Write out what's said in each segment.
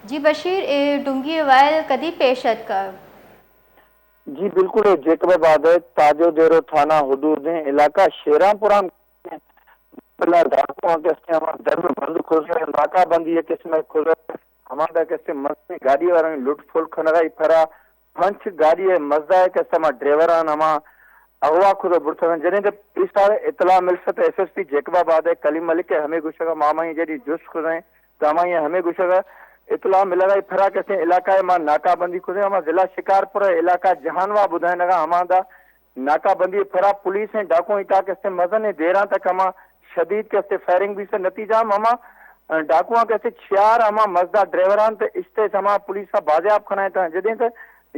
جی بشیر، اے ڈونگی وائل کدی پیش اتکگ؟ جی بالکل، اے جیکب آباد ءِ تاجو دیرو تھانہ حدود ایں علاقہ شیران پوران بلا ڈاکو آں کہ استیں ہما در بند کھوزے، ناکہ بندی ءِ قسم ءَ کھوزے، ہماندا کہ استیں مزنیں گاڑی والا لٹ پھل کنگا ای پھرا پنچ گاڑی ءِ مزدا ءِ کہ استیں ہما ڈرائیوراں ہما اغوا کھوزے برتگ انت۔ جنیں کہ پولیس ءَ اطلاع ملسا تو ایس ایس پی جیکب آباد ءِ کلیم ملک ءَ ہمے گوشگا، ما ہمائی جڑی جست کھوزیں تو ہمائی ہمے گوشگا اطلاع ملگا ای پھرا کہ استیں علاقہ ءَ ما ناکہ بندی کھوزیں، ہما ضلع شکارپور ءِ علاقہ جہانوا بدھائینگا ہماندا ناکہ بندی ءِ پھرا پولیس ءَ ڈاکو ءِ تہا کہ استیں مزنیں دیراں تک ہما شدید کہ استیں فائرنگ بیثہ، نتیجہ ہم ہما ڈاکواں کہ استیں چیار ہما مزدا ڈرائیوراں تے اشتے ہما پولیس ءَ بازیاب کنائینتاں۔ جدیں تے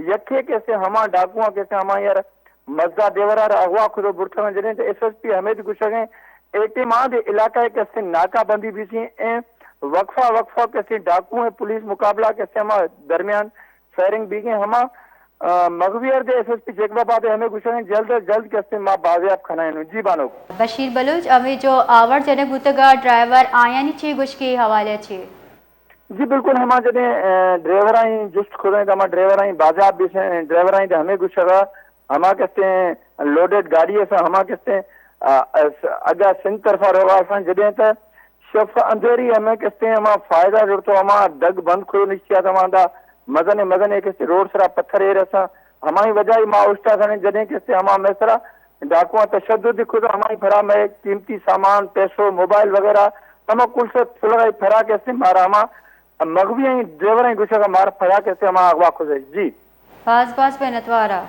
یکے کہ استیں ہما ڈاکواں کہ استیں ہما یار مزدا ڈرائیور ءَ را اغوا کھوزے برتگ انت۔ جدیں تے ایس ایس پی ہمے گوشگ ءَ ایں اے ٹیم آ دے علاقہ ءَ کہ استیں ناکہ بندی بیثی ایں، وقفہ وقفہ کہ استیں ڈاکو ءِ پولیس مقابلہ کہ استیں ہما درمیان فائرنگ بیگیں ہما، آ، مغوی ارد ءِ ایس ایس پی جیکب آباد ءَ ہمے گوشگ ءَ ایں جلد از جلد کہ استیں ما بازیاب کنائینوں۔ جی بانک۔ بشیر بلوچ، ہمے جو آوار جنگ بوتگا ڈرائیور، آیانی چی گوشگے حوالہ چی؟ جی بالکل، ہما جدیں، آ، ڈرائیورانی جست کھوزیں، ہما ڈرائیورانی بازیاب بیثیں، ڈرائیورانی دے ہمے گوشگ ءَ ہما کہ استیں لوڈڈ گاڑی ءَ ہما کہ استیں، آ، اس-، اگاں سندھ طرفا روگا سن جدیں تے شف اندھیری ہمے کہ استیں ہما فائدہ جڑتو ہما ڈگ بند کھوزے نشتیا ہماندا مزن مزن کہ استیں روڈ سرا پتھر ایر اساں، ہمائی وجہ ای ما اوشتاتگیں۔ جدیں کہ استیں ہما مئے سرا ڈاکواں تشدد کھوزا، ہمائی پھرا مئے قیمتی سامان، پیسو، موبائل وغیرہ ہما کل سے پھلگا ای پھرا کہ استیں مارا ہما مغوی ءِ ڈرائیور ءِ گوشگ ءَ مارا پھرا کہ استیں ہما اغوا کھوزے۔ جی۔ باز باز منتوارا۔